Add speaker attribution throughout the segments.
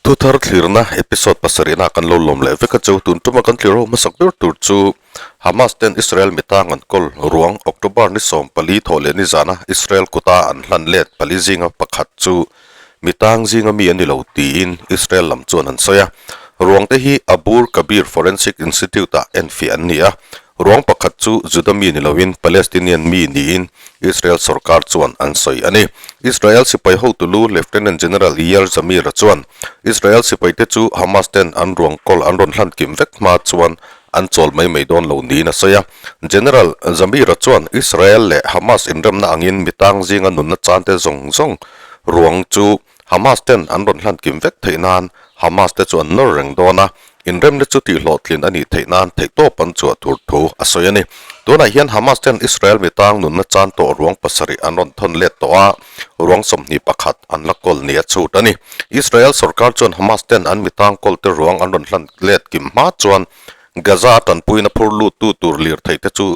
Speaker 1: Thuthar thlirna episode pasarihna kan lo lawm leh vek a chu. Tun tuma kan thlir ho hmasak ber tur chu Hamas ten Israel mitang an kawl ruang October ni 14 thawh leh nizana Israel kuta an hlan let pali zinga pakhat chu mitang zinga mi a ni lo tiin Israel lam chuan an sawi a. Ruang te hi Abur Kabir Forensic Institute ah enfiah an ni a. Ruang pakhat chu Juda mi ni loin Palestinian mi niin Israel sorkar chuan an sawi a ni. Israel sipai hotulu Lieutenant General Eyal Zamir-a chuan Israel sipaite chu Hamas ten an ruang kawl an rawn hlan kim vek hma chuan an chawl mai mai dawn lo niin a sawi a. General Zamir-a chuan Israel leh Hamas inremna angin mitang zinga nunna chante zawng zawng ruang chu Hamas ten an rawn hlan kim vek theih nan Hamas te chu an nawr reng dawn a, inremna chu tihhlawhtlin a nih theih nan theihtawp an chhuah tur thu a sawi a ni. Tunah hian Hamas ten Israel mitang nunna chan tawh ruang pasarih an rawn thawn let tawh a, ruang 21 an la kawl ni a chhut a ni. Israel sorkar chuan Hamas ten an mitang kawl te ruang an rawn hlan let kim hma chuan Gaza a tanpuina phur lut tu tur lirthei te chu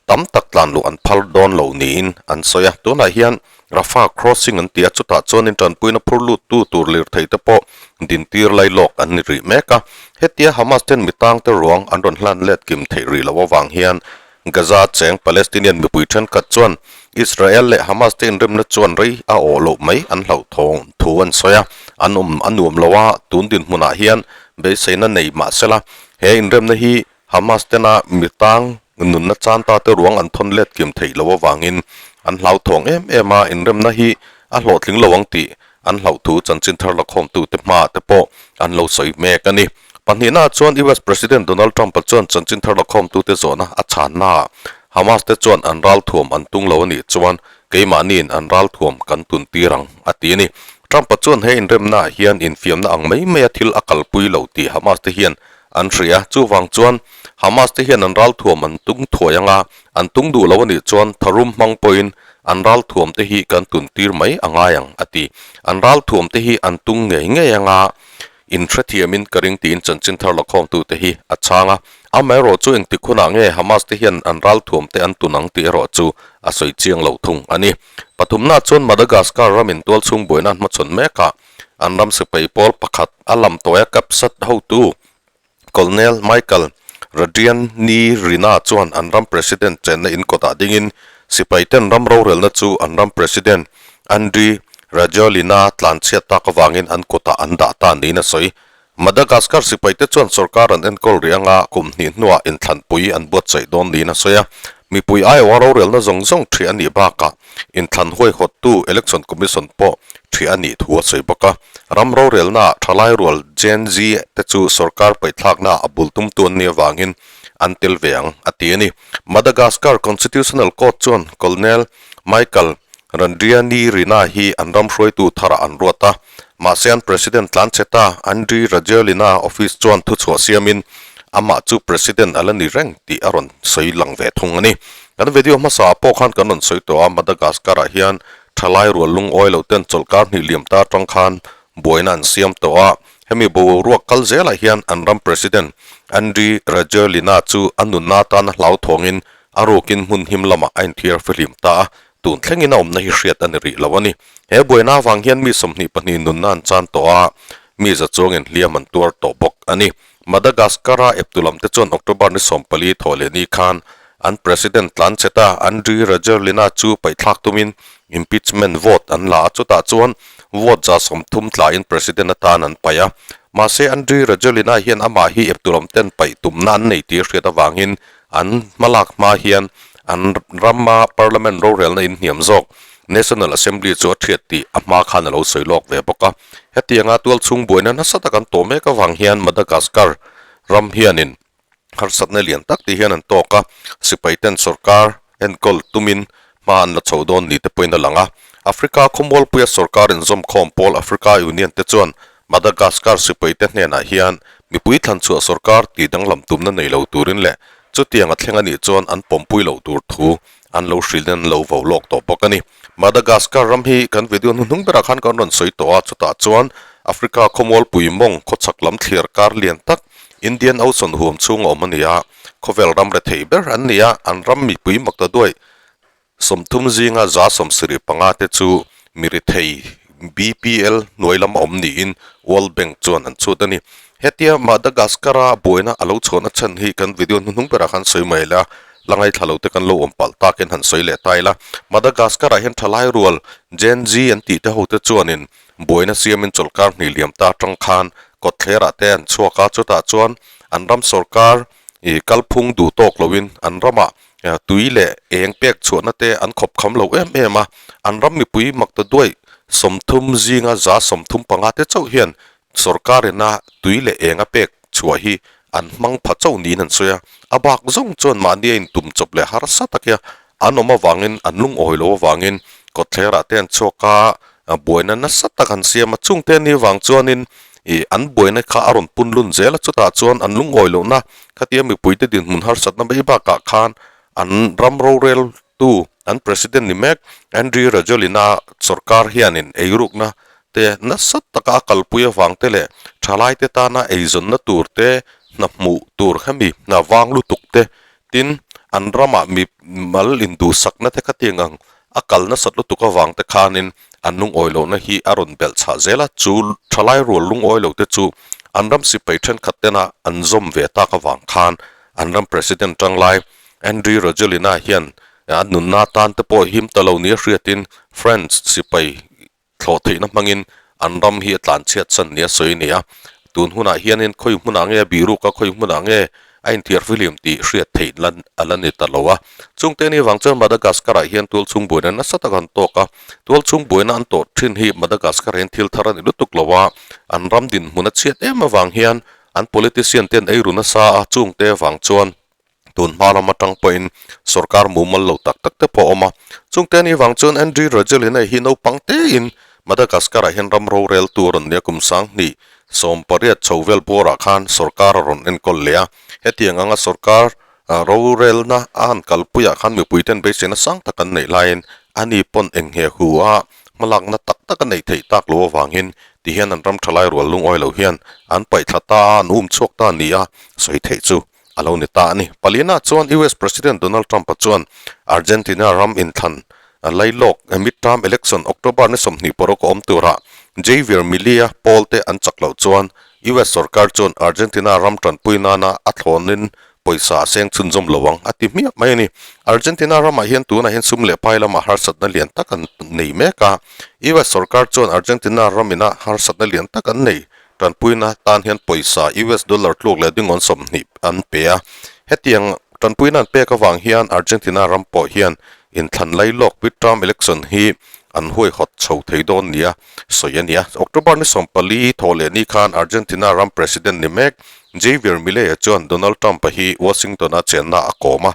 Speaker 1: tam tak tlan luh an phal dawn lo niin an sawi a. Tunah hian Rafah crossing an ti a, chutah chuanin tanpuina phur lut tu tur lirthei te pawh dintir lai lawk an ni rih mek a. Hetia Hamas ten mitang te ruang an rawn hlan let kim theih rih loh avang hian Gaza cheng Palestinian mipui thenkhat chuan Israel leh Hamas te inremna chuan rei a awh loh mai an hlauhthawng thu an sawi a, an awm a nuam lo a, tun dinhmunah hian beiseina nei mahsela he inremna hi Hamas tena mitang nunna chan ta te ruang an thawn let kim theih loh avangin an hlauthawng em em a, inremna hi a hlawhtling lo ang tih an hlauh thu chanchin thar lakhawmtute hmaah te pawh an lo sawi mek a ni. Pahnihnaah chuan US President Donald Trump-a chuan chanchin thar lakhawmtute zawhna a chhannaah Hamas te chuan an ralthuam an tung lo a nih chuan keimahniin an ralthuam kan tun tir ang a ti a ni. Trump-a chuan he inremnaah hian infiamna ang mai maia thil a kalpui lo tih Hamas te hian An hria a, chuvang chuan Hamas te hian an ralthuam an tung thuai anga, an tung duh lo a nih chuan tharum hmang pawhin an ralthuam te hi kan tun tir mai a ngai ang a ti. An ralthuam te hi an tung ngei ngei anga inhrethiamin ka ring tiin chanchin thar lakhawmtu te hi a chhang a. Amaherawh chu engtik hunah nge Hamas te hian an ralthuam te an tun ang tih erawh chu a sawi chiang lo thung a ni. Pathumna chuan Madagascar ramin tualchhung buaina an hmachhawn mek a, An ram sipai pawl pakhat a lam tawia kapsat hotu Colonel Michael Randrianirina chuan an ram President chenna in kawtah dingin sipai ten ram rorelna chu an ram President Andry Rajoelina tlanchhiat tak avangin an kutah an dah ta niin a sawi. Madagascar sipaite chuan sorkar an enkawl rih anga kum hnih hnuah inthlanpui an buatsaih dawn niin a sawi a. Mipui aiawha rorelna zawng zawng ṭhiah a nih bakah inthlan huaihawttu Election Commission pawh ṭhiah a nih thu a sawi bawk a. Ram rorelnaah ṭhalai rual Gen Z te chu sorkar paihthlaknaah a bul tumtu an nih avangin an tel ve ang a ti a ni. Madagascar Constitutional Court chuan Colonel Michael Randrianirina hi an ram hruaitu tharah an ruat a, mahse an President tlanchheta Andry Rajoelina office chuan thuchhuah siamin amah chu President a la ni reng tih a rawn sawi lang ve thung a ni. Kan video hmasa ah pawh khan kan rawn sawi tawh a, Madagascar ah hian thalai rual lungawi lo ten chawlhkar hnih liam ta atang khan buaina an siam tawh a, hemi boruak kal zelah hian an ram President Andry Rajoelina chu a nunna atana hlauthawngin A rukin hmun him lamah a inthiar fihlim ta a, tun thlengin a awmna hi hriat a ni rih lo a ni. He buaina avang hian mi 22 nunna an chan tawh a, mi za chuangin hliam an tuar tawh bawk a ni. Madagascar-a eptu lamte chuan October ni 14 thawh leh ni khan an President tlanchheta Andry Rajoelina chu paihthlak tumin impeachment vote an la a, chutah chuan vote 30% tlain President atan an paih a. Mahse Andry Rajoelina hian amah hi eptu lamten paih tumna an nei tih a hriat avangin An hmalak hma hian an rama Parliament rorelna in hniam zawk National Assembly chu a thiat tih a hma khan a lo sawi lawk ve bawk a. Hetianga tualchhung buaina nasa tak an tawh mek avang hian Madagascar ram hianin harsatna lian tak tih hian an tawk a, sipaiten sorkar enkawl tumin hma an la chho dawn ni te pawhin a lang a. Africa khawmualpuia sorkar inzawmkhawm pawl Africa Union te chuan Madagascar sipaite hnenah hian mipui thlanchhuah sorkar tih danglam tumna nei lo turin leh chutiang a thleng a nih chuan an pawmpui loh tur thu an lo hrilhin an lo vo lawk tawh bawk a ni. Madagascar ram hi kan video hnuhnung berah khan kan rawn sawi tawh a, chutah chuan Africa khawmualpui mawng khawchhak lam thliar kar lian tak Indian Ocean huam chhung a awm a ni a, khawvel ram rethei ber an ni a, an ram mipui makta duai 30 zinga 75 te chu mi rethei. BPL hnuai lama awm niin World Bank chuan an chhut a ni. Hetia Madagascar-a buaina a lo chhuahna chhan hi kan video hnuhnung berah khan sawi mai la, la ngaithla lo te kan lo awm palh takin han sawi leh ta ila. Madagascar-ah hian thalai rual Gen Z an tih te ho te chuanin buaina siamin chawlhkar hnih liam ta atang khan kawtthlerah te an chhuak a, chutah chuan an ram sawrkar ih kalphung duh tawk loin an ramah tui leh eng pek chhuahna te an khawp kham lo em em a, an ram mipui makta duai 30 zinga 35% te chauh hian Sorkar ina tui leh eng a pek chhuah hi an hmang pha chauh niin an sawi a, a bak zawng chuan mahni a intum chawp leh harsa takia an awm avangin an lungawi lo avangin kawtthlerah te an chhuak a, buaina nasa tak an siam a, chungte ni vang chuanin ih an buaina kha a rawn pun lun zel a, chutah chuan an lungawi lohna khatia mipuite dinhmun harsatna mai bakah khan an ram roreltu an president ni mek Andry Rajoelina sorkar hianin eirukna te nasa taka a kalpui avang te leh thalaite tana eizawnna tur te hna hmuh tur hemi hna vang lutuk te tin an ramah mi mal induhsakna te khatiang ang a kal nasat lutuk avang te khanin an lungawi lohna hi a rawn belh chhah zel a, chu thalai rual lungawi lo te chu an ram sipai thenkhat tena an zawm ve tak avang khan an ram president tanglai Andry Rajoelina hian a nunna tan te pawh him ta lo nia hriatin France sipai Thlawh theihna hmangin an ram hi a tlanchhiat chan nia sawi a ni a, tun hunah hianin khawi hmunah nge a bihruk a, khawi hmunah nge a inthiar fihlim tih hriat theih lan a la ni ta lo a. Chungte ni vang chuan Madagascar-ah hian tualchhung buaina nasa tak an tawk a, tualchhung buaina an tawh thin hi Madagascar hian thil thar a ni lutuk lo a, an ram dinhmun a chhiat em avang hian an politician ten ei ru nasa a, chungte vang chuan Tun hma lam atang pawhin sorkar mumal lo tak tak te pawh a awm a. Chungte ni vang chuan Andry Rajoelina hi naupang tein Madagascar-ah hian ram rorel tu a rawn nia kum 2018 chho vel bawrah khan sorkar a rawn enkawl leh a. Hetiang anga sorkar rorelna a han kalpuiah khan mipuiten beiseina sang tak an neih laiin ani pawn enghe hu a hmalakna tak tak a neih theih tak lo avangin tihian an ram thalai rual lungawi lo hian an paihthla ta a, an um chhuak ta ni a sawi theih chu. a lo ni ta a ni. Palina chuan US President Donald Trump-a chuan Argentina ram inthlan lailawk midterm election October ni 26 a awm turah Javier Milei-a pawlte an chak loh chuan US sorkar chuan Argentina ram tanpui nana a thlawnin pawisa a seng chhunzawm lo ang a ti hmiah mai a ni. Argentina ramah hian tunah hian sum leh pai lamah harsatna lian tak an nei mek a, US sorkar chuan Argentina ramina harsatna lian tak an nei Tanpuina tan hian pawisa US dollar tluk leh dingawn 20 an pe a. Hetiang tanpuina an pek avang hian Argentina ram pawh hian inthlan lailawk midterm election hi an huaihawt chho thei dawn nia sawi a ni a. October ni 14 thawh leh ni khan Argentina ram president ni mek Javier Milei chuan Donald Trump-a hi Washington-a chenna a kawm a.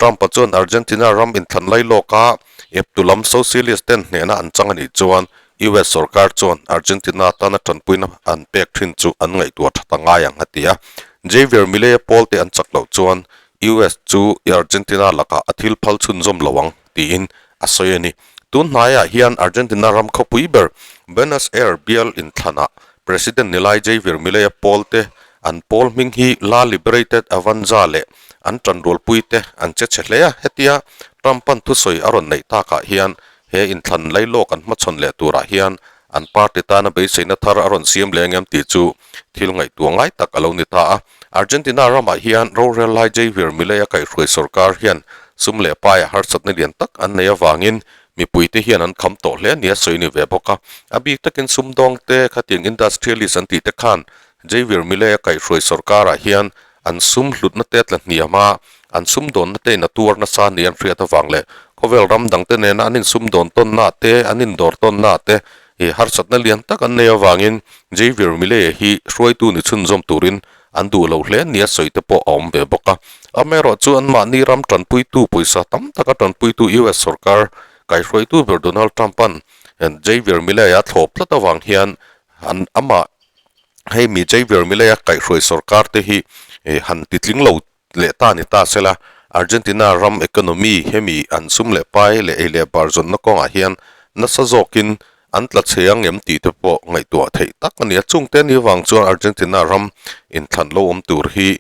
Speaker 1: Trump-a chuan Argentina ram inthlan lailawka eptu lam socialist ten hnehna an chang a nih chuan US sorkar chuan Argentina tana tanpuina an pek thin chu an ngaihtuah tha ta ngai ang a ti a. Javier Milei-a pawlte an chak loh chuan US chu Argentina lakah a thil phal chhunzawm lo ang tiin a sawi a ni. Tun hnaiah hian Argentina ram khawpui ber Buenos Aires bial inthlanah President nilai Javier Milei-a pawlte an pawl hming hi La Liberated Avanza leh an tanrualpuite an che chhe hle a. Hetia Trump-a'n thusawi a rawn neih takah hian He inthlan lailawk an hmachhawn leh turah hian an party tana beiseina thar a rawn siam leh angem tih chu thil ngaihtuah ngai tak a lo ni ta a. Argentina ramah hian rorel lai Javier Milei-a kaihhruai sorkar hian sum leh paia harsatna lian tak an nei avangin mipuite hian an kham tawh hle nia sawi ni ve bawk a. A bik takin sumdawngte khatiang industrialist an tihte khan Javier Milei-a kaihhruai sorkarah hian an sum hlutna te tla hniam a, an sumdawnna te in a tuar nasa ni an hriat avang leh khawvel ram dangte nena an insumdawn tawnna te, an indawr tawnna te ih harsatna lian tak an nei avangin Javier Milei hi hruaitu ni chhunzawm turin an duh lo hle nia sawi te pawh a awm ve bawk a. Amaherawhchu anmahni ram tanpuitu pawisa tam taka tanpuitu US sorkar kaihruaitu ber Donald Trump-a'n Javier Milei a thlawp tlat avang hian an amah Hei mi Javier Milei-a kaihhruai sorkar te hi han titling lo leh ta ni ta sela, Argentina ram economy hemi an sum leh pai leh ei leh bar zawnna kawngah hian nasa zawkin an tla chhe ang em tih te pawh ngaihtuah theih tak a ni a. Chungte ni vang chuan Argentina ram inthlan lo awm tur hi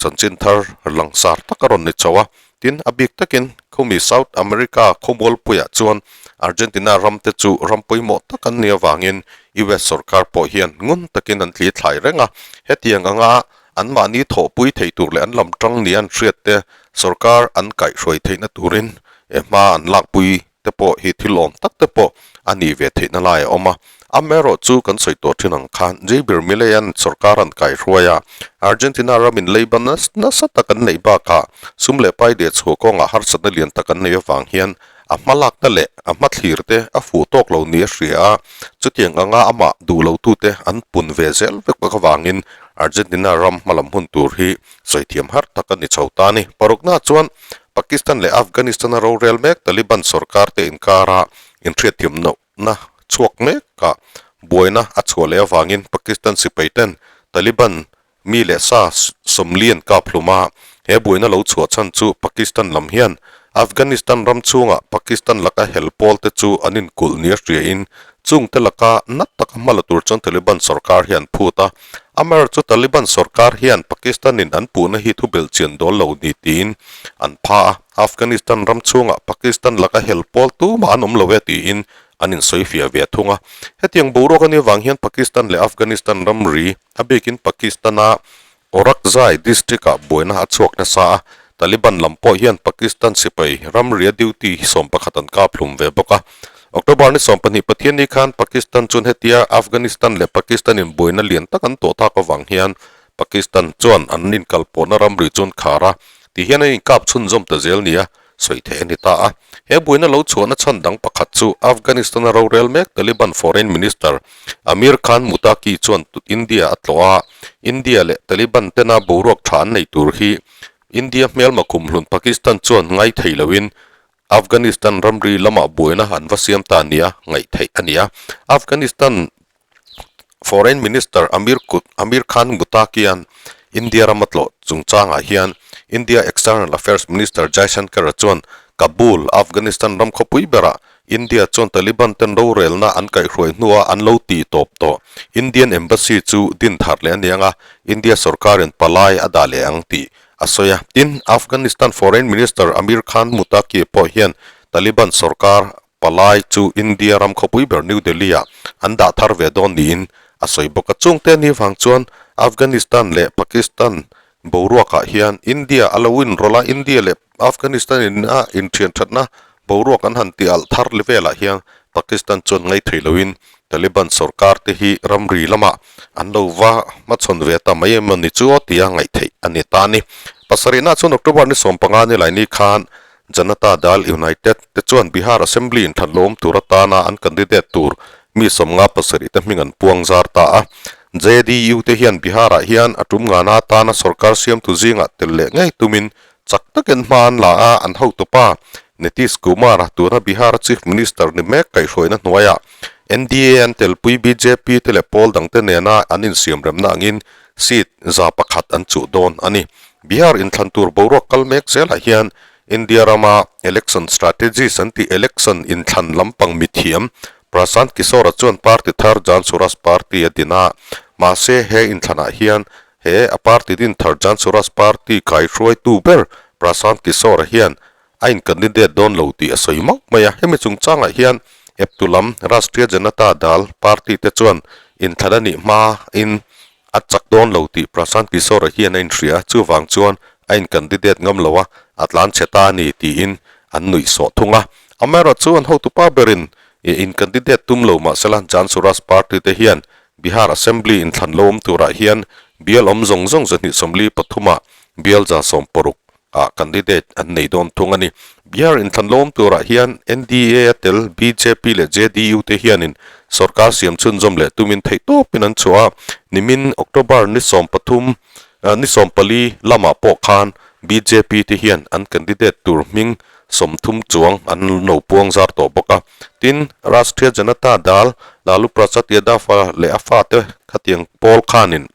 Speaker 1: chanchin thar langsar tak a rawn ni chho a. Tin, a bik takin khumi South America khawmualpuiah chuan Argentina ram te chu ram pawimawh tak an nih avangin US sorkar pawh hian ngun takin an thli thlai reng a. Hetiang anga anmahni thawhpui thei tur leh an lam tang nia an hriat te sorkar an kaihhruai theihna turin hma an lakpui te pawh hi thil awm tak te pawh a nih ve theihna lai a awm a. Amaherawh chu kan sawi tawh thin ang khan Javier Milei-a'n sorkar an kaihruai a, Argentina ramin leiba nasa tak an neih bakah sum leh pai leh chhuah kawngah harsatna lian tak an neih avang hian a hmalakna leh a hmathlir te a fuh tawk lo ni a hria a, chutiang anga amah duh lotute an pun ve zel vek bawk avangin Argentina ram hmalam hun tur hi sawi thiam har tak a ni chho ta a ni. Parukna chuan Pakistan leh Afghanistan-a rorel mek Taliban sorkar te inkara inhriatthiam lohna chhuak mekah buaina a chhuah leh avangin Pakistan sipai ten Taliban mi leh sa sawmli an kap hlum a, he buaina lo chhuah chhan chu Pakistan lam hian Afghanistan ram chhungah Pakistan laka hel pawl te chu an inkulh nia hriain chungte laka nat taka hma la tur chuan Taliban sorkar hi an phut a. Amaherawhchu chu Taliban sorkar hian Pakistan-in an puhna hi thu belhchian dawl lo ni tiin an pha a, Afghanistan ram chhungah Pakistan laka hel pawl tumah an awm lo e tiin an insawifiah ve thung a. Hetiang boruak a nih avang hian Pakistan leh Afghanistan ramri, a bikin Pakistan-a Orakzai district-ah buaina a chhuak nasa a, Taliban lam pawh hian Pakistan sipai ramria duty hi 11 an kap hlum ve bawk a. October ni 12 Pathianni khan Pakistan chuan hetia Afghanistan leh Pakistan in buaina lian tak an tawh tak avang hian Pakistan chuan an inkalpawhna ramri chu an khar a, ti hian an inkap chhunzawm ta zel nia sawi theih a ni ta a. He buaina lo chhuahna chhan dang pakhat chu Afghanistan-a rorel mek Taliban Foreign Minister Amir Khan Muttaqi chuan India a tlawh a, India leh Taliban tena boruak tha an nei tur hi India hmelma kumhlun Pakistan chuan ngai thei loin Afghanistan ramri lamah buaina an va siam ta nia ngaih theih a ni a. Afghanistan Foreign Minister Amir Amir Khan Muttaqi-a'n India ram a tlawh chungchangah hian India External Affairs Minister Jaishankar-a chuan Kabul, Afghanistan ram khawpui berah India chuan Taliban ten rorelna an kaihhruai hnua an lo tih tawp tawh Indian Embassy chu din thar leh a ni ang a, India sorkarin palai a dah leh ang tih a sawi a. Tin, Afghanistan Foreign Minister Amir Khan Muttaqi pawh hian Taliban sorkar Palai chu India ram khawpui ber New Delhi-ah an dah thar ve dawn niin a sawi bawk a. Chungte ni vang chuan Afghanistan leh Pakistan boruakah hian India a lo inrawlh a, India leh Afghanistan in a inthian thatna boruak an han ti alh thar velah hian Pakistan chuan ngaithei loin Taliban sorkar te hi ramri lamah an lo va hmachhawn ve ta mai emaw ni chu aw tia ngaihtheih a ni ta a ni. Pasarihna chuan October ni 15 ni laini khan Janata Dal United te chuan Bihar Assembly inthathlawm tur atana an candidate tur mi 57 te hming an puang zar ta a. JDU te hian Bihar-ah hian a tum ngana atana sorkar siamtu zingah tel leh ngei tumin chak takin hma an la a, an hotupa Nitish Kumar-a tuna Bihar-a Chief Minister ni mek kaihhruaina hnuaiah NDA an telpui bjp te leh pawl dangte nena an insiamremna angin seat 101 an chuh dawn a ni. Bihar inthlan tur boruak kal mek zelah hian India rama election strategist an tih election inthlan lampang mithiam Prashant Kishor-a chuan party thar Jan Suraaj Party a din a, mahse he inthlanah hian he a party din thar Jan Suraaj Party kaihruaitu ber Prashant Kishor-a hian a in candidate dawn lo tih a sawi mauh mai a. Hemi chungchangah hian eptu lam Rashtriya Janata Dal party te chuan inthlan a nih hmain A chak dawn lo tih Prashant Kishore hian a inhria, chuvang chuan a in candidate ngam lo a, a tlan chhe ta a ni tiin an nuih sawh thung a. Amaherawhchu chu an hotupa berin in candidate tum lo mahsela Jan Suraaj Party te hian Bihar Assembly inthlan lo awm turah hian bial awm zawng zawng 243 ah bial 160 ah candidate an nei dawn thung a ni. Bihar inthlan lo awm turah hian NDA a tel bjp leh JDU te hianin sorkar siam chhunzawm leh tumin theihtawpin an chhuah a, nimin October ni 13 ni 14 lamah pawh khan bjp te hian an candidate tur hming 30 chuang an lo puang zar tawh bawk a. Tin, Rashtriya Janata Dal, Lalu Prasad Yadav leh a fate khatiang pawl khanin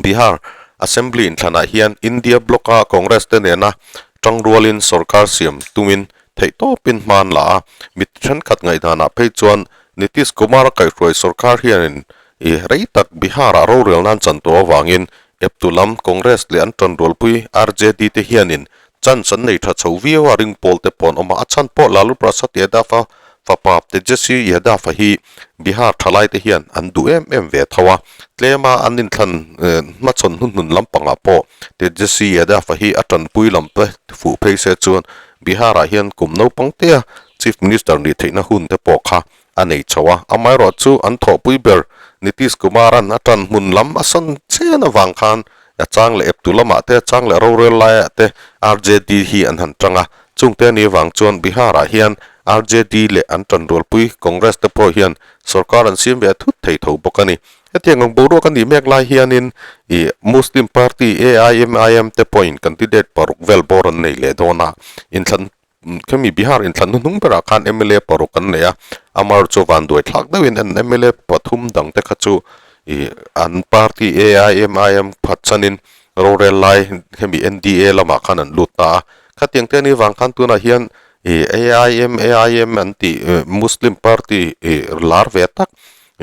Speaker 1: Bihar Assembly inthlanah hian India Bloc-a Congress te nena tangrualin sorkar siam tumin theihtawpin hma an la a, mi thenkhat ngaihdanah phei chuan Nitish Kumar-a kaihhruai sorkar hianin i rei tak Bihar-ah rorel nan chan tawh avangin eptu lam Congress leh an tanrualpui RJD te hianin chance an nei tha chho viau a, ring pawl te pawh an awm a, a chhan pawh Lalu Prasad Yadav-a. Fapa Tejaswi Yadav-a hi Bihar thalaite hian an duh em em ve tho a, tlema an inthlan hmachhawn hnuhnun lampangah pawh Tejaswi Yadav-a hi a tanpui lam te fuh phei se chuan Bihar-ah hian kum naupang tea Chief Minister nih theihna hun te pawh kha a nei chho a, amaherawhchu an thawhpui ber Nitish Kumar-a'n a tan hmun lam a sawn chen avang khan a chang leh eptu lamah te, a chang leh rorel laiah te RJD hi an han tang a, chungte a nih avang chuan Bihar-ah hian RJD leh an tanrualpui Congress te pawh hian sorkar an siam ve a thut thei tho bawk a ni. Hetiang ang boruak a nih mek lai hianin ih Muslim party AIMIM te pawhin candidate paruk vel bawr an nei leh dawn a, inthlan Khemi Bihar inthlan hnuhnung berah khan mla paruk an nei a, Amar chu vanduai thlak deuhin an mla pathum dang te kha chu ih an party AIMIM phatsanin rorel lai hemi NDA lamah khan an lut ta a. Khatiang te anih vang khan tunah hian ih AIMAIM an tih Muslim party ih lar ve tak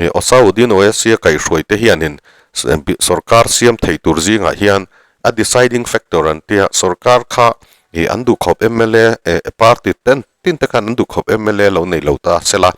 Speaker 1: ih Osauddin Owaisi a kaihhruai te hianin sorkar siam thei tur zingah hian A deciding factor an tia, sorkar kha ih an duh khawp mla eh party ten tin te khan an duh khawp mla lo nei lo ta sela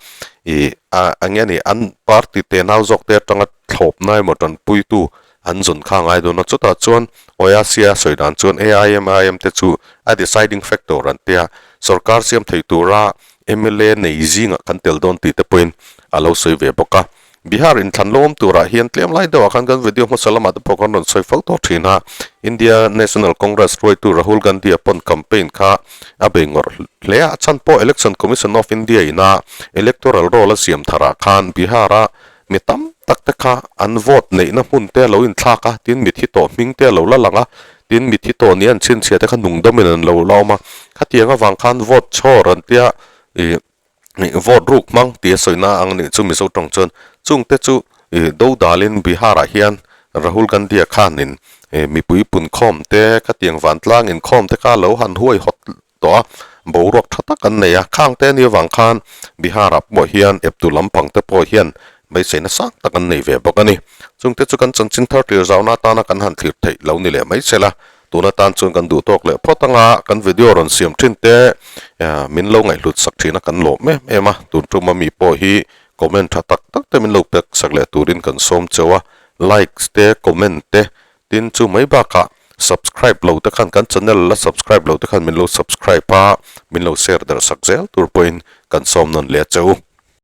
Speaker 1: ih a eng nge ni an party te nau zawk te atanga thlawpna emaw tanpuitu an zawn kha a ngai dawn a, chutah chuan Oasia sawi dan chuan AIMIM te chu a deciding factor an tia, sorkar siam thei tura mla nei zingah kan tel dawn tih te pawhin a lo sawi ve bawk a. Bihar inthlan lawm turah hian tlem lai deuhah khan kan video hmasa lamah te pawh kan rawn sawi fo tawh thin a, India National Congress hruaitu Rahul Gandhi-a pawn campaign kha a bei ngawrh hle a, a chhan pawh Election Commission of India ina electoral roll a siam tharah khan Bihar-a mi tam tak te kha an vote neihna hmun te a lo inthlak a, tin mithi tawh hming te a lo la lang a, tin mithi tawh nia an chhinchhiah te kha nungdawmin an lo la awm a, khatiang avang khan vote chhawr an tia ih. Vote ruk hmang tih a sawina ang anih chu Mizo tawng chuan chungte chu ih do dalin Bihar-ah hian Rahul Gandhi-a khanin ih mipui punkhawm te khatiang vantlang inkhawm te kha lo han huaihawt tawh a, boruak tha tak an nei a, khangte anih avang khan Bihar-ah pawh hian eptu lampang te pawh hian beiseina sang tak an nei ve bawk a ni. Chungte chu kan chanchin thar thlir zauna atana kan han thlir theih lo ni leh mai se la. Tun atan chuan kan duh tawk leh phawt anga kan video rawn siam thin te min lo ngaihhlut sak thin a kan lawm em em a, tun tuma mi pawh hi comment tha tak tak te min lo pek sak leh turin kan sawm cheu a, likes te comment te tin chu mai bakah subscribe lo te khan kan channel la subscribe lo te khan min lo subscribe a, min lo share darh sak zel tur pawhin kan sawm nawn leh a che u.